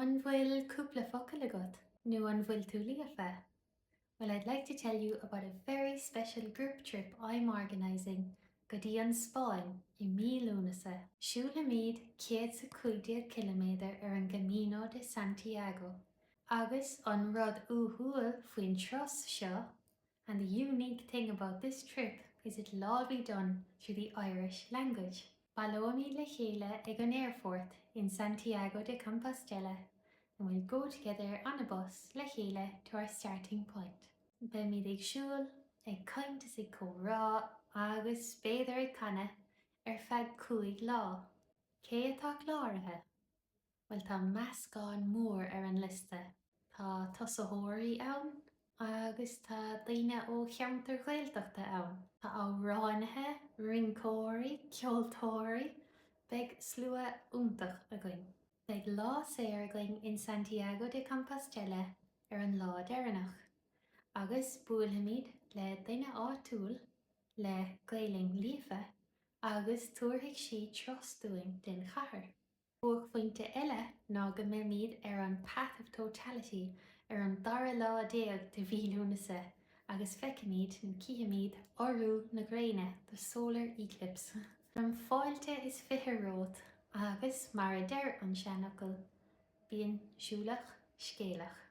An bhfuil cúpla focal agat? Nó an bhfuil tú líofa? Well I'd like to tell you about a very special group trip I'm organising go dtí an Spáinn i mí Lúnasa. Siúlfaimid 115 ciliméadar ar an gCamino de Santiago agus an rud uathúil faoin turas seo And the unique thing about this trip is it'll all be done through the Irish language. Baileoimid le chéile ag an aerfort in Santiago de Compostela and we'll go together on a bus le chéile to our starting point. Beimid ag siúl, ag caint is ag comhrá agus b'fhéidir ag canadh ar feadh 5 lá. Cé atá cláraithe? Bhuel tá meascán mór ar an liosta. Tá tosaitheoirí ann agus tá daoine ó cheantair Ghaeltachta ann. Tá amhránaithe, rinceoirí, ceoltóirí, beidh slua iontach againn. Beidh lá saor againn in Santiago de Compostela ar an lá deireanach agus buailfimid le duine áitiúil le Gaelainn líofa agus tabharfaidh sí turas dúinn den chathair. Buaicphointe eile ná go mbeimid ar an Path of Totality ar an dara lá déag de mhí Lúnasa agus feicfimid, nó cífimid, urú na gréine, the solar eclipse. Fáilte is 20 romhat agus mar a deir an seanfhocal, bíonn siúlach scéalach.